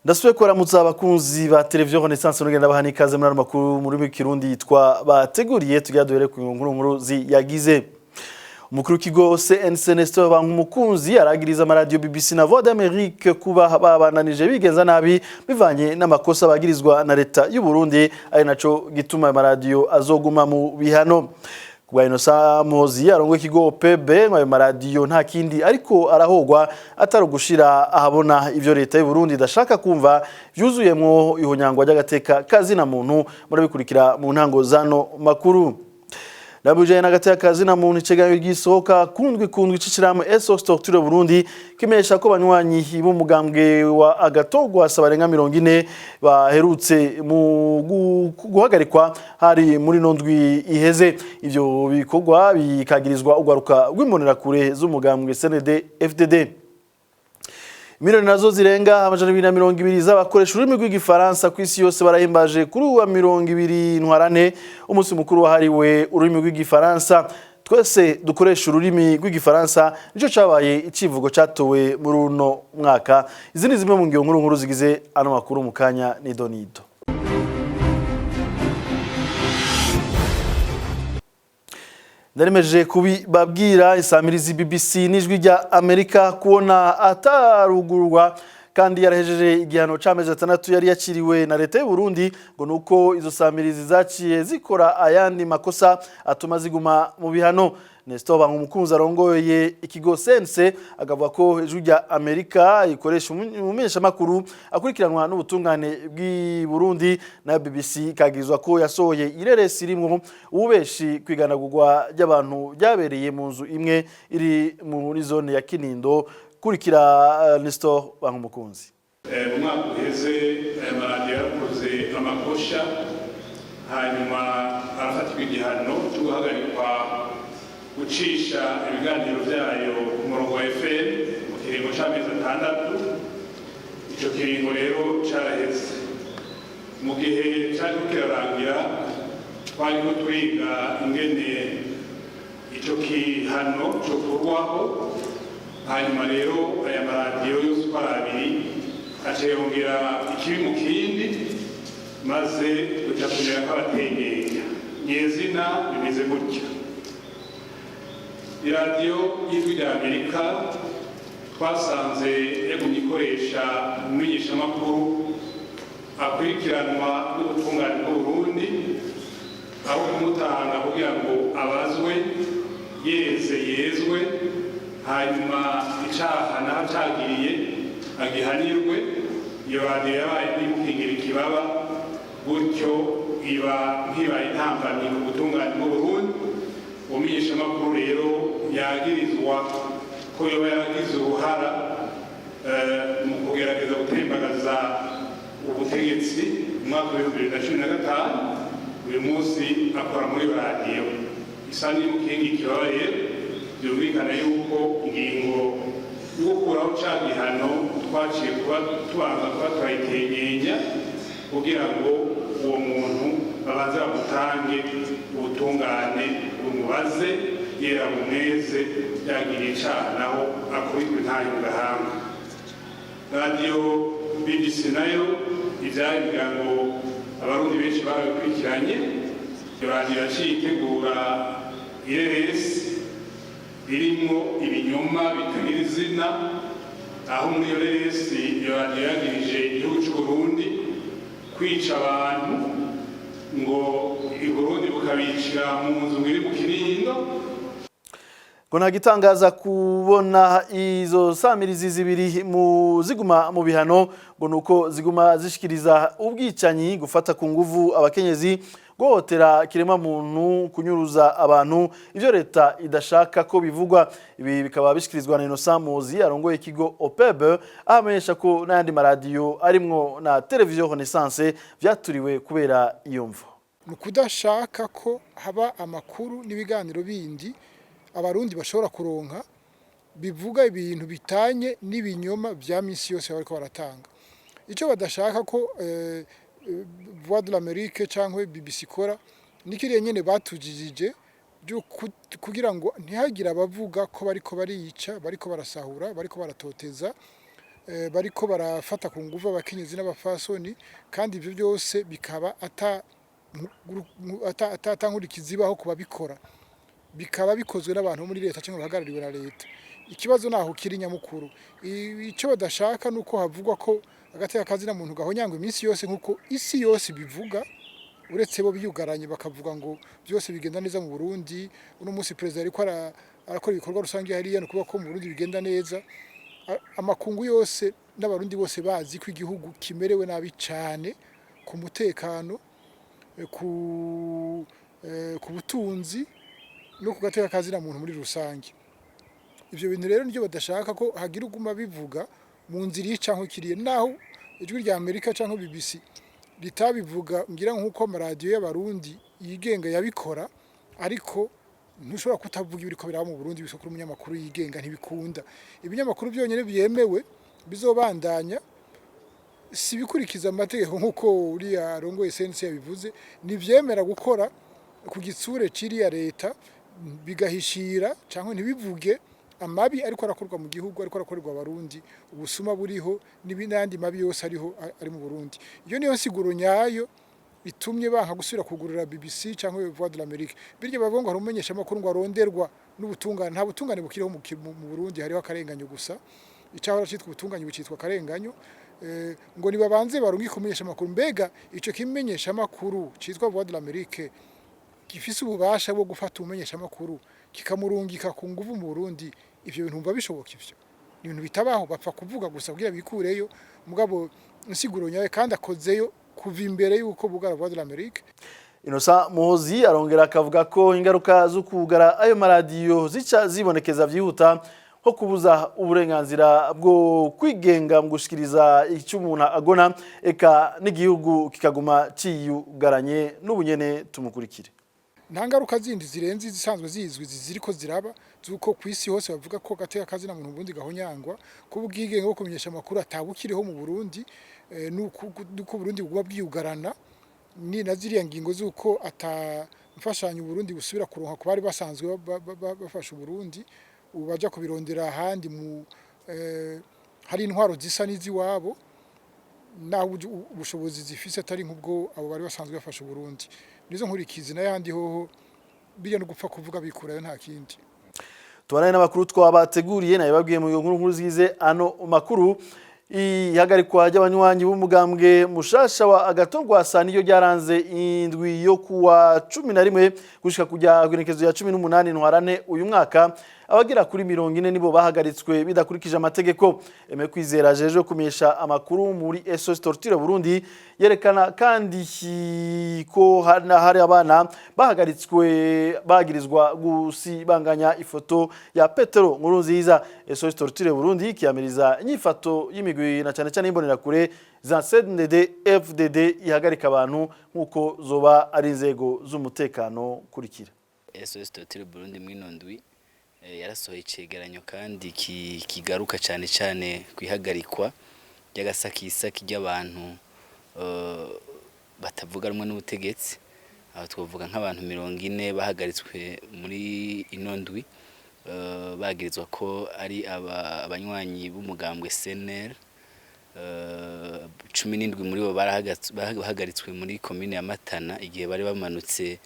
Ndasubiye kubaramutsa, abakunzi ba Televiziyo Renaissance, nugenda baha n'ikaze muri ano makuru muri rurimi yitwa bateguriye. Tugira duhere ku nkuru nkuru ziyagize. Umukuru w'ikigo CNC, Nestor Bankumukunzi, aragiriza amaradiyo BBC na Voix d'Amérique kuba babananije bigenza nabi bivanye n'amakosa bagirizwa na leta y'u Burundi, ari naco gituma amaradiyo azoguma mu bihano. Kubwa Innocent Muhozi arongoye ikigo OPB, ayo maradiyo nta kindi ariko arahogwa atari ugushira ahabona ivyo leta y'u Burundi idashaka kumva, vyuzuyemwo ihonyangwa ry'agateka kazina muntu. Murabikurikira mu ntango zano makuru. Nabuje n'agateka kazina muntu, icegeranyo gisohoka kundwi kundwi c'ishirahamwe SOS Torture Burundi kimenyesha ko banywanyi b'umugambwe wa Agathon Rwasa barenga 40 baherutse mu guhagarikwa hari muri no ndwi iheze. Ivyo bikorwa bikagirizwa urwaruka rw'imbonerakure z'umugambwe CNDD FDD. Miliyoni nazo zirenga 220 z'abakoresha ururimi rw'Igifaransa ku isi yose barahimbaje kuri uwa 20 Ntwarante umunsi mukuru wahariwe ururimi rw'Igifaransa. "Twese dukoresha ururimi rw'Igifaransa" nico cabaye icivugo catowe muri uno mwaka. Izi ni zimwe mu ngiro nkuru nkuru zigize ano makuru. Mu kanya nido nido. Ndaremeje kubibabwira, isamirizi BBC n'Ijwi rya Amerika kubona atarugurwa kandi yarahejeje igihano c'amezi 6 yari yakiriwe na leta y'u Burundi, ngo nuko izo samirizi zaciye zikora ayandi makosa atuma ziguma mu bihano. Nestor Bankumukunzi arongoye ikigo CNC akavuga ko Ijwi rya Amerika ikoresha umumenyeshamakuru akurikiranwa n'ubutungane bw'i Burundi, na BBC ikagirizwa ko yasohoye ireresi irimwo ububeshi kwiganagurwa ry'abantu ryabereye mu nzu imwe iri muri zone ya Kinindo. Kurikira Nestor Bankumukunzi. Mu mwaka uheze aya maradiyo yarakoze amakosha, hanyuma arafatirwa igihano cyo guhagarikwa gucisha ibiganiro byayo ku murongo wa FM mu kiringo c'amezi 6. Ico kiringo rero caraheze. Mu gihe cariko kirarangira, twariko turiga ingene ico gihano cokurwaho. Hanyuma rero aya maradiyo yose uko ari abiri aca yongera ikibi mu kindi, maze duca tumera nk'abategenya. Nyezina bimeze gutya: Iradiyo y'Ijwi rya Amerika twasanze yagumye ikoresha umumenyeshamakuru akurikiranwa n'ubutungane bw'Uburundi, aho kumutanga kugira ngo abazwe yeze yezwe, hanyuma icaha naho cagiriye agihanirwe. Iyo radiyo yabaye imukingira ikibaba, gutyo iba nkibaye intambamyi ku butungane bw'Uburundi. Umumenyeshamakuru rero yagirizwa ko yoba yaragize uruhara mu kugerageza gutembagaza ubutegetsi mu mwaka wa 2015, uyu munsi akora muri radiyo isa n'imukinga ikibaba. Rero byumvikana yuko ingingo yo gukuraho ca gihano twaciye kuba tubanza kuba turayitenyenya kugira ngo uwo muntu babanze bamutange, ubutungane bumubaze, yera bumweze, yagiriye icaha naho akubitwe ntayo mu gahanga. Radiyo BBC nayo ivyayo kugira ngo Abarundi benshi barabikurikiranye. Iyo radiyo yaciye itegura ireresi irimwo ibinyoma bitagira izina, aho muri iyo reresi iyo radiyo yagirije igihugu c'u Burundi kwica abantu, ngo i Burundi bukabicira mu nzu iri mu Kinindo. Ngo nta gitangaza kubona izo samirizi zibiri mu ziguma mu bihano, ngo nuko ziguma zishikiriza ubwicanyi, gufata ku nguvu abakenyezi, guhohotera kiremwa muntu, kunyuruza abantu, ivyo leta idashaka ko bivugwa. Ibi bikaba bishikirizwa na Innocent Muzi arongoye ikigo OPEB, aho amenyesha ko n'ayandi maradiyo arimwo na Televiziyo Renaissance vyaturiwe kubera iyo mvo. Ni ukudashaka ko haba amakuru n'ibiganiro bindi Abarundi bashobora kuronka bivuga ibintu bitanye n'ibinyoma vya misi yose bariko baratanga. Icyo badashaka ko Voix de l'Amérique cyangwa BBC ikora ni kiriya nyene batujijije kugira ngo ntihagire abavuga ko bariko barica, bariko barasahura, bariko baratoteza. bariko barafata ku nguvu abakenyezi n'abafasoni, kandi ivyo byose bikaba ata nkurikizi ibaho ku babikora, bikaba bikozwe n'abantu bo muri leta cyangwa bahagarariwe na leta. Ikibazo naho kiri nyamukuru, icyo badashaka nuko havugwa ko agateka kazina muntu gahonyangwa iminsi yose nkuko isi yose bivuga, uretse bo biyugaranye bakavuga ngo byose bigenda neza mu Burundi. Uno munsi perezida ariko arakora ibikorwa rusange hariya, ni ukuvuga ko mu Burundi bigenda neza. Amakungu yose n'Abarundi bose bazi ko igihugu kimerewe nabi cyane ku mutekano, ku butunzi no ku gateka kazina muntu muri rusange. Ivyo bintu rero nibyo badashaka ko hagira uguma bivuga mu nzira iyi canke ikiriye, naho Ijwi rya Amerika canke BBC ritabivuga ngira nk'uko amaradiyo y'Abarundi yigenga yabikora, ariko ntushobora kutavuga ibiriko biraba mu Burundi bisoko kuri umunyamakuru yigenga, ntibikunda. Ibinyamakuru byonyine byemewe bizobandanya si bikurikiza amategeko nk'uko uriya arongoye CNC yabivuze, ntivyemera gukora ku gitsure ciriya leta, bigahishira cyangwa ntibivuge amabi ariko arakorwa mu gihugu, ariko arakorerwa Abarundi, ubusuma buriho n'andi mabi yose ariho ari mu Burundi. Iyo niyo nsiguro nyayo itumye banka gusubira kugurura BBC cyangwa Voix de l'Amérique. Birya bavuga ngo hari umumenyesha makuru ngo aronderwa n'ubutungane, nta butungane bukiriho mu Burundi, hariho akarenganyo gusa. Icahora citwa ubutungane bucitwa akarenganyo. Ngo nibabanze barungike umumenyesha makuru. Mbega ico kimenyesha makuru citwa Voix de l'Amérique gifise ububasha bwo gufata umumenyesha makuru kikamurungika ku nguvu mu Burundi? Ivyo bintu mva bishoboka? Ivyo ni ibintu bitabaho, bapfa kuvuga gusa kugira bikureyo. Mugabo insiguro nyayo kandi akozeyo kuva imbere yuko bugara Voix de l'Amérique. Innocent Muhozi arongera akavuga ko ingaruka zo kugara ayo maradiyo zica zibonekeza vyihuta, nko kubuza uburenganzira bwo kwigenga mu gushikiriza icyo umuntu agona, eka n'igihugu kikaguma ciyugaranye n'ubunyene. Tumukurikire. Nta ngaruka zindi zirenze izisanzwe zizwi ziriko ziraba, zuko ku isi hose bavuga ko gateka kazina muntu mu Burundi gahonyangwa, ko ubwigenge bwo kumenyesha amakuru atabukiriho mu Burundi, nuko Burundi buguma bwiyugarana, ni na ziriya ngingo zuko ata mfashanyo Burundi busubira kuronka ku bari basanzwe bafasha Burundi, ubu baja kubirondera ahandi mu hari intwaro zisa n'iziwabo, naho ubushobozi zifise atari nk'ubwo abo bari basanzwe bafasha Burundi. Nizo nkurikizi, n'ayandi hoho bijya no gupfa kuvuga bikurayo, nta kindi. Tubanaye n'amakuru twabateguriye. Nayo babwiye mu nkuru nkuru zigize ano makuru: ihagarikwa ry'abanywanyi b'umugambwe mushasha wa Agathon Rwasa niyo ryaranze indwi yo kuwa 11 gushika kujya kwinekezo ya 18 Ntwarane uyu mwaka. Abagera kuri 40 nibo bahagaritswe bidakurikije amategeko. Aime Kwizera ajejwe kumenyesha amakuru muri SOS Torture Burundi yerekana kandi ko hari abana bahagaritswe bagirizwa gusibanganya ifoto ya Petero Nkurunziza. SOS Torture Burundi kiyamiriza inyifato y'imigwi na cyane cyane imbonerakure za CNDD FDD ihagarika abantu nkuko zoba ari inzego z'umutekano. Kurikira. SOS Torture Burundi mwino ndwi yarasohoye icegeranyo kandi kigaruka cyane cyane kwihagarikwa ry'agasakisaki ry'abantu batavuga rumwe n'ubutegetsi. Aho twavuga nk'abantu 40 bahagaritswe muri ino ndwi, bagirizwa ko ari abanywanyi b'umugambwe CNL. 17 muri bo bahagaritswe muri komine ya Matana igihe bari bamanutse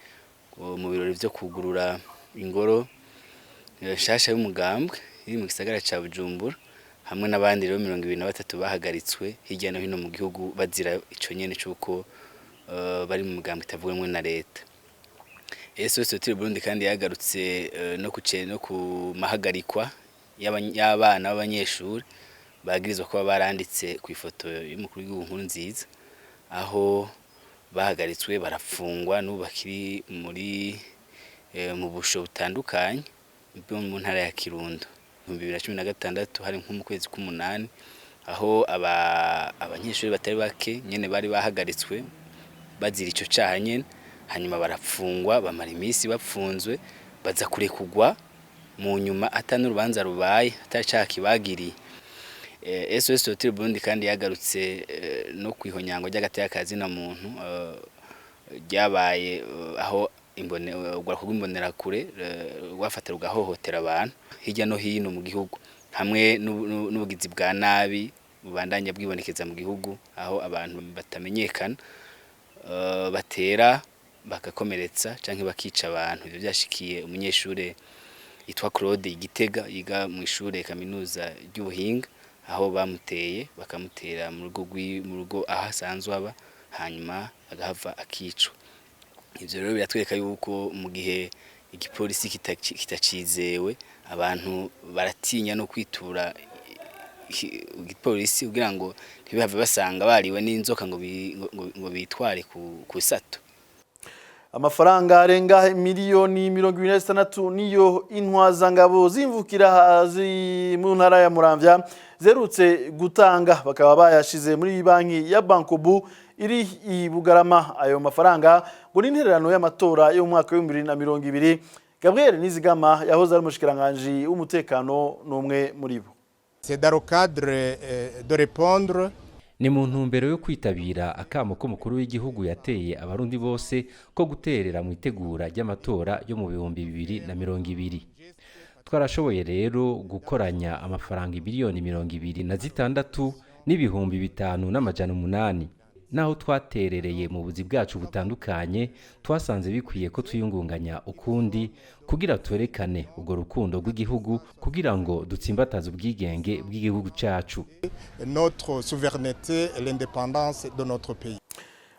mu birori vyo kugurura ingoro nshasha y'umugambwe iri mu gisagara ca Bujumbura, hamwe n'abandi rero 23 bahagaritswe hirya no hino mu gihugu bazira ico nyene c'uko bari mu mugambwe itavuga rumwe na leta. SOS Torture Burundi kandi yagarutse no ku mahagarikwa y'abana b'abanyeshuri bagirizwa kuba baranditse ku ifoto y'umukuru w'igihugu Nkurunziza, aho bahagaritswe barafungwa, n'ubu bakiri muri mu busho butandukanye bwo mu ntara ya Kirundo. 2016, hari nko mu kwezi k'umunani, aho abanyeshuri batari bake nyene bari bahagaritswe bazira ico caha nyene, hanyuma barafungwa, bamara iminsi bapfunzwe, baza kurekugwa mu nyuma ata n'urubanza rubaye, ata caha kibagiriye. SOS Torture Burundi kandi yagarutse no kwihonyango ry'agateka kazina muntu ryabaye, aho urwaruka rw'imbonerakure rwafata rugahohotera abantu hirya no hino mu gihugu, hamwe n'ubugizi bwa nabi. bubandanya bwibonekeza mu gihugu, aho abantu batamenyekana batera bagakomeretsa canke bakica abantu. Ivyo vyashikiye umunyeshure yitwa Claude Igitega, yiga mu ishure kaminuza ry'ubuhinga, aho bamuteye bakamutera mu rugo aho asanzwe aba, hanyuma agahava akicwa. Ivyo rero biratwereka yuko mu gihe igipolisi kitacizewe, abantu baratinya no kwitura igipolisi kugira ngo ntibihave basanga bariwe n'inzoka ngo bitware ku sato. Amafaranga arenga miliyoni 26 niyo intwazangabo zimvukira mu ntara ya Muramvya zerutse gutanga, bakaba bayashize muri banki ya Bancobu iri i Bugarama. Ayo mafaranga ngo ni intererano y'amatora yo mu mwaka wa 2020. Gabriel Nizigama yahoze ari umushikiranganji w'umutekano n'umwe muri bo. C'est dans le cadre de répondre Ni mu ntumbero yo kwitabira akamo k'umukuru w'igihugu yateye Abarundi bose ko guterera mu itegura ry'amatora yo mu 2020. Twarashoboye rero gukoranya amafaranga 26,800,000. Naho twaterereye mu buzi bwacu butandukanye, twasanze bikwiye ko twiyungunganya ukundi kugira twerekane urwo rukundo rw'igihugu, kugira ngo dutsimbataze ubwigenge bw'igihugu cacu. notre souveraineté et l'indépendance de notre pays.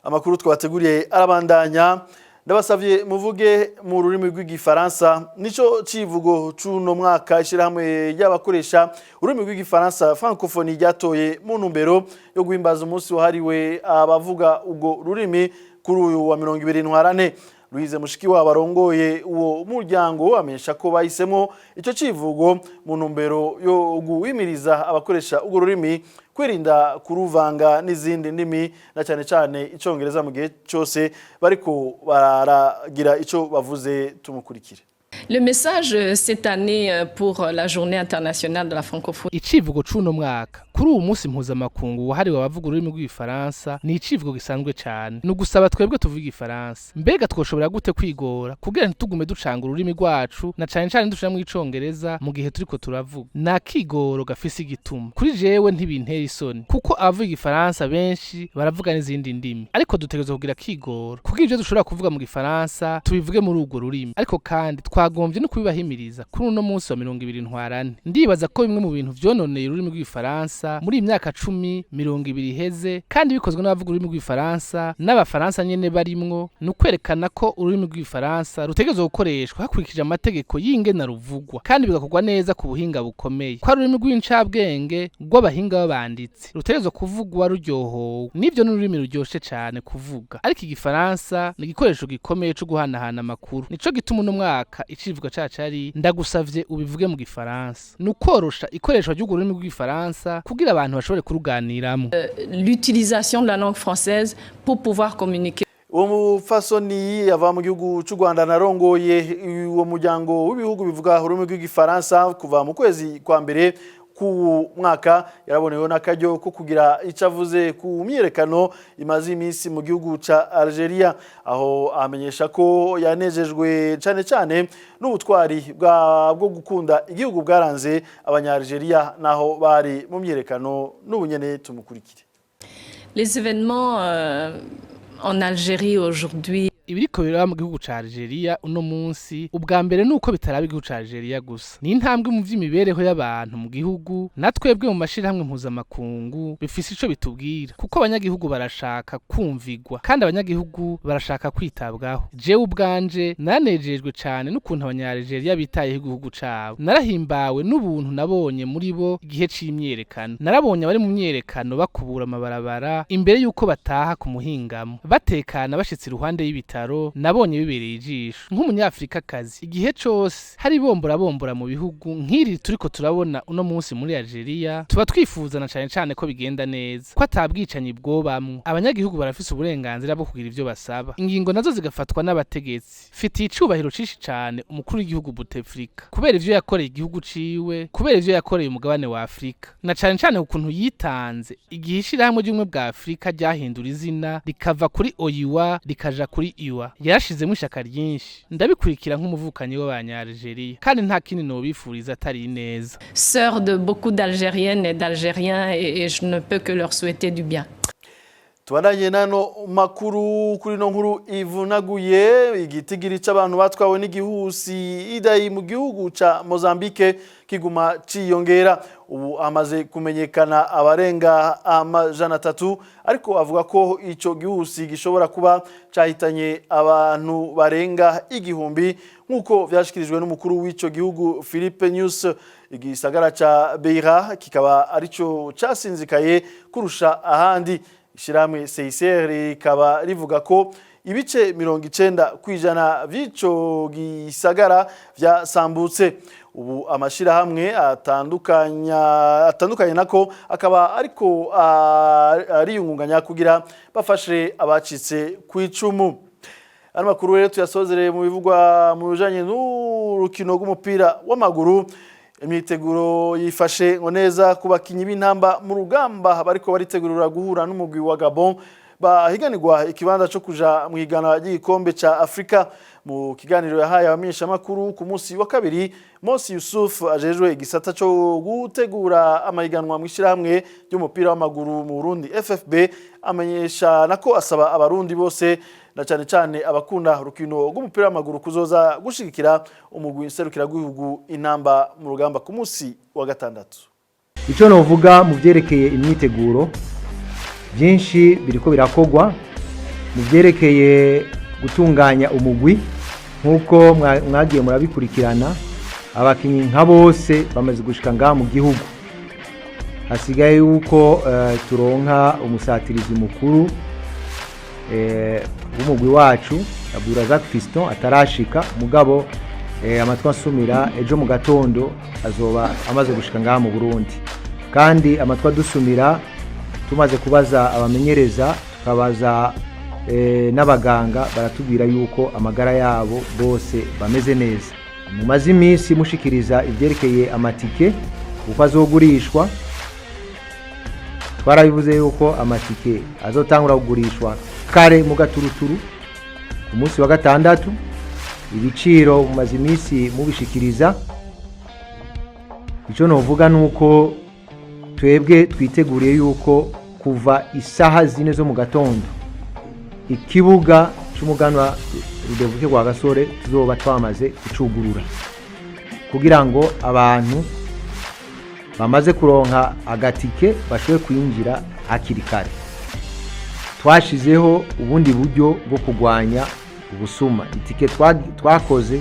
Amakuru twateguriye arabandanya. Ndabasavye muvuge mu rurimi rw'Igifaransa, nico civugo c'uno mwaka ishirahamwe ry'abakoresha ururimi rw'Igifaransa, Francophonie, ryatoye mu ntumbero yo guhimbaza umunsi wahariwe abavuga urwo rurimi kuri uyu wa 20 Ntwarante. Louise Mushikiwabo arongoye uwo muryango amenyesha ko bahisemo ico civugo mu ntumbero yo guhimiriza abakoresha urwo rurimi kwirinda kuruvanga n'izindi ndimi, na cyane cyane Icongereza, mu gihe cyose bariko baragira ico bavuze. Tumukurikire. Le message cette année pour la Journée internationale de la francophonie. Icivugo c'uno mwaka kuri uwu munsi mpuzamakungu wahariwe abavuga ururimi rw'Igifaransa ni icivugo gisanzwe cane. Ni ugusaba twebwe tuvuga Igifaransa: mbega twoshobora gute kwigora kugira ntitugume ducanga ururimi rwacu, na cane cane dushiramwo Icongereza mu gihe turiko turavuga? Ni akigoro gafise igituma. Kuri jewe ntibintera isoni, kuko abavuga Igifaransa benshi baravuga n'izindi ndimi, ariko dutegerezwa kugira akigoro kugira ivyo dushobora kuvuga mu Gifaransa tubivuge muri urwo rurimi. Ariko kandi twagombye no kubibahimiriza kuri uno munsi wa 20 Ntwarante. Ndibaza ko bimwe mu bintu vyononeye ururimi rw'Igifaransa muri iyi myaka 10, 20 iheze, kandi bikozwe n'abavuga ururimi rw'Igifaransa n'Abafaransa nyene barimwo, ni ukwerekana ko ururimi rw'Igifaransa rutegerezwa gukoreshwa hakurikije amategeko y'ingena ruvugwa, kandi bigakorwa neza ku buhinga bukomeye, ko ari ururimi rw'incabwenge, rw'abahinga b'abanditsi, rutegerezwa kuvugwa ruryohowe. Nivyo, n'ururimi ruryoshe cane kuvuga, ariko Igifaransa ni igikoresho gikomeye co guhanahana amakuru. Nico gituma uno mwaka icivugo cacu ari "Ndagusavye ubivuge mu Gifaransa". Ni ukorosha ikoreshwa ry'urwo rurimi rw'Igifaransa kugira abantu bashobore kuruganiramwo. L'utilisation de la langue française pour pouvoir communiquer. Uwo mupfasoni ava mu gihugu cy'u Rwanda narongoye uwo muryango w'ibihugu bivuga ururimi rw'Igifaransa kuva mu kwezi kwa mbere ku mwaka, yaraboneyeho n'akaryo ko kugira icyo avuze ku myiyerekano imaze iminsi mu gihugu ca Algeria, aho amenyesha ko yanejejwe cyane cyane n'ubutwari bwo gukunda igihugu bwaranze Abanya-Algeria naho bari mu myiyerekano. N'ubunyene tumukurikire. Les événements en Algérie aujourd'hui Ibiriko biraba mu gihugu ca Algeria uno munsi, ubwa mbere nuko bitaraba igihugu ca Algeria gusa, ni intambwe mu vy'imibereho y'abantu mu gihugu. Natwebwe mu mashirahamwe mpuzamakungu bifise ico bitubwira, kuko abanyagihugu barashaka kumvigwa kandi abanyagihugu barashaka kwitabwaho. Jewe ubwanje nanejejwe cane n'ukuntu Abanya-Algeria bitayeho igihugu cabo. Narahimbawe n'ubuntu nabonye muri bo igihe c'imyiyerekano. Narabonye abari mu myiyerekano bakubura amabarabara imbere y'uko bataha ku muhingamo, batekana bashitse iruhande y'ibitaro. Nabonye bibereye ijisho. Nk'Umunyafrikakazi, igihe cose hari bombora bombora mu bihugu nk'iri turiko turabona uno munsi muri Algeria, tuba twifuza na cane cane ko bigenda neza, ko atabwicanyi bwobamwo. Abanyagihugu barafise uburenganzira bwo kugira ivyo basaba, ingingo nazo zigafatwa n'abategetsi. Fitiye icubahiro cinshi cane umukuru w'igihugu Bouteflika kubera ivyo yakoreye igihugu ciwe, kubera ivyo yakoreye umugabane wa Afrika, na cane cane ukuntu yitanze igihe ishirahamwe ry'Ubumwe bwa Afrika ryahindura izina rikava kuri OUA rikaja kuri UA yarashizemo ishaka ryinshi. Ndabikurikira nk'umuvukanyi w'Abanya-Algeria, kandi nta kindi nobifuriza atari neza. Sœur de beaucoup d'Algériennes et d'Algériens et je ne peux que leur souhaiter du bien. Tubandanye nano makuru kuri no nkuru ivunaguye. Igitigiri c'abantu batwawe n'igihusi Idai mu gihugu ca Mozambique kiguma ciyongera. Ubu amaze kumenyekana abarenga 300, ariko avuga ko ico gihusi gishobora kuba cahitanye abantu barenga 1000, nk'uko vyashikirijwe n'umukuru w'ico gihugu Filipe Nyusi. Igisagara ca Beira kikaba arico casinzikaye kurusha ahandi. Ishyirahamwe CICR rikaba rivuga ko ibice 90% vy'ico gisagara vyasambutse. Ubu amashirahamwe atandukanye nako akaba ariko ariyungunganya kugira bafashe abacitse ku icumu. Ano makuru rero tuyasozereye mu bivugwa mu bijanye n'urukino rw'umupira w'amaguru. Imyiteguro yifashe ngo neza ku bakinyi b'Intamba mu Rugamba bariko baritegurira guhura n'umugwi wa Gabon bahiganirwa ikibanza cyo kuja mu higanwa ry'igikombe ca Afrika. Mu kiganiro yahaye abamenyeshamakuru ku munsi wa kabiri, Mosi Yusuf ajejwe igisata cyo gutegura amahiganwa mu ishyirahamwe ry'umupira w'amaguru mu Burundi FFB, amenyesha nako asaba Abarundi bose na cyane cyane abakunda urukino rw'umupira w'amaguru kuzoza gushigikira umugwi nserukiragihugu Intamba mu Rugamba ku munsi wa gatandatu. Icyo novuga mu byerekeye imyiteguro, byinshi biriko birakogwa mu byerekeye gutunganya umugwi. Nk'uko mwagiye murabikurikirana, abakinnyi nka bose bamaze gushika ngaha mu gihugu. Hasigaye yuko turonka umusatirizi mukuru w'umugwi wacu Abdurazak Fiston, atarashika. Mugabo amatwi asumira, ejo mu gatondo azoba amaze gushika ngaha mu Burundi. Kandi amatwi adusumira, tumaze kubaza abamenyereza, tukabaza n'abaganga, baratubwira yuko amagara yabo bose bameze neza. Mumaze iminsi mushikiriza ibyerekeye amatike uko azogurishwa. Twarabivuze yuko amatike azotangura kugurishwa kare mu gaturuturu ku munsi wa gatandatu. Ibiciro mumaze iminsi mubishikiriza. Icyo novuga ni uko twebwe twiteguriye yuko kuva isaha 4 zo mu gatondo ikibuga cy'Umuganwa Rudoviko Rwagasore tuzoba twamaze kucugurura, kugira ngo abantu bamaze kuronka agatike bashobore kwinjira hakiri kare. Twashizeho ubundi buryo bwo kurwanya ubusuma. Itike twakoze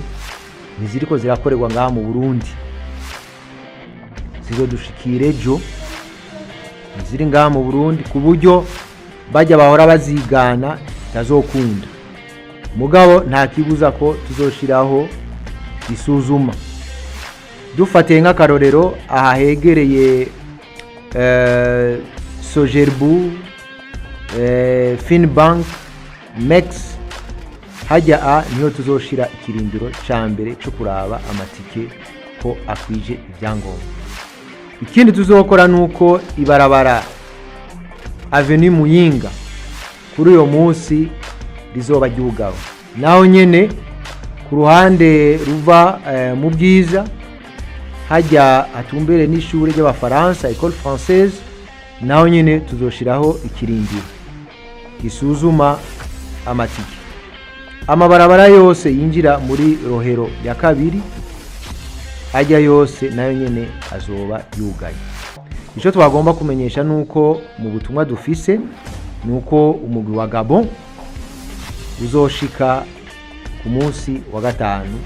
ntiziriko zirakorerwa ngaha mu Burundi, zizodushikira ejo. Ntiziri ngaha mu Burundi, ku buryo bajya bahora bazigana bitazokunda. Mugabo nta kibuza ko tuzoshiraho isuzuma. Dufatiye nk'akarorero aha hegereye Sogerbu, Finbank, Mex, hajya a niho tuzoshira ikirindiro ca mbere co kuraba amatike ko akwije ibyangombwa. Ikindi tuzokora nuko ibarabara Avenue Muyinga kuri uyo munsi rizoba ryugawe. Naho nyene ku ruhande ruva mu Bwiza, hajya hatumbere n'ishure ry'Abafaransa, École Française, naho nyene tuzoshiraho ikirindiro gisuzuma amatike. Amabarabara yose yinjira muri Rohero ya Kabiri ajya yose nayo nyene azoba yugaye. Icyo twagomba kumenyesha nuko mu butumwa dufise nuko umugwi wa Gabon uzoshika ku munsi wa gatanu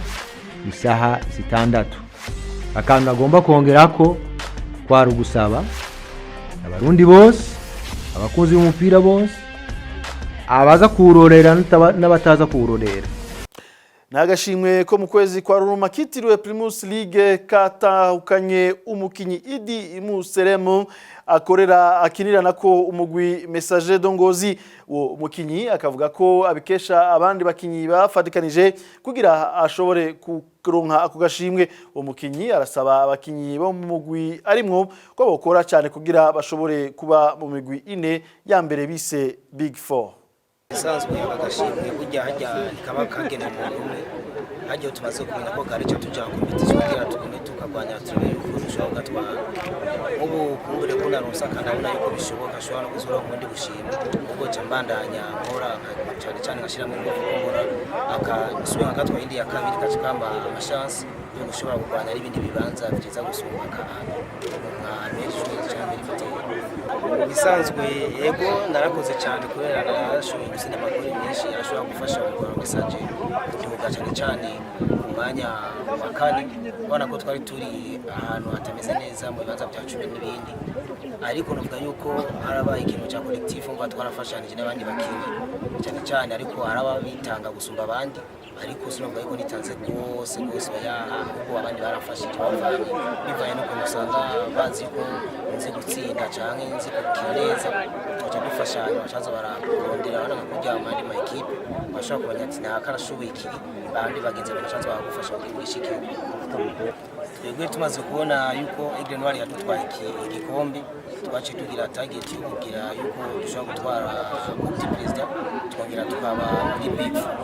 isaha 6. Akantu agomba kongera ko kwari ugusaba Abarundi bose, abakunzi b'umupira bose, abaza kuwurorera n'abataza kuwurorera. Ni agashimwe ko mu kwezi kwa Ruruma kitiriwe Primus League katahukanye umukinyi Idi Museremu akorera akinira nako umugwi Messager de Ngozi. Uwo mukinyi akavuga ko abikesha abandi bakinyi bafatikanije kugira ashobore kuronka ako gashimwe. Uwo mukinyi arasaba abakinyi bo mu mugwi arimwo ko bokora cyane kugira bashobore kuba mu migwi ine ya mbere bise Big Four. Isanzwe agashimwe burya hajya kaba kagenewe umuntu umwe. Hajya tumaze kumenya ko kare tuja compétition kugira tugume tukagwanya, turabe yuko dushobora kugatwara. Nk'ubu kumbure ko naronse akandabona yuko bishoboka, ashobora no kuzura ku bundi bushimwe. Ubwo nca mbandanya nkora cyane cyane, ngashyiramo ingufu, kumbura akasubira nkagatwara indi ya kabiri, kaca kampa ama chances yo gushobora kurwanya n'ibindi bibanza byiza gusumba nka meilleur joueur cyangwa meilleur buteur. Mu bisanzwe yego, narakoze cyane kubera narashoboye gutsinda amagori menshi arashobora gufasha mu kuronka sanje tuvuga cyane cyane ku mwanya wa kane. Ubona ko twari turi ahantu hatameze neza mu bibanza bya 10 n'ibindi, ariko nuvuga yuko harabaye ikintu cya collectif, umva twarafashanije n'abandi bakinnyi cyane cyane, ariko haraba bitanga gusumba abandi. Ariko sinavuga yuko nitanze rwose rwose, oya, ahubwo abandi barafashije bavanye bivanye n'ukuntu usanga bazi ko nzi gutsinda canke nzi gukina neza, tugaca dufashanya, bacaza bararondera abana nka kurya mu yandi ma équipes bashobora kumenya ati naka arashoboye iki, abandi bagenzi bagacaza bagufasha kugira wishike. Twebwe tumaze kubona yuko Aigle Noir yadutwaye igikombe, twaciye tugira target yo kugira yuko dushobora gutwara Coupe du Président, twongera tukaba muri Big Four.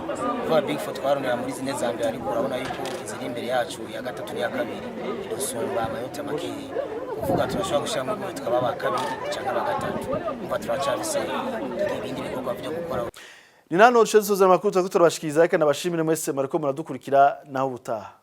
Kuvuga Big Four, twarondera muri zine za mbere, ariko urabona yuko iziri imbere yacu, iya gatatu n'iya kabiri, idusumba amanota makeya. Kuvuga turashobora gushyiramo ingufu tukaba aba kabiri cyangwa aba gatatu. Umva turacafise ibindi bikorwa byo gukora. Ni nano duce dusoza amakuru turabashikiriza, reka nabashimire mwese mwariko muradukurikira. Naho ubutaha.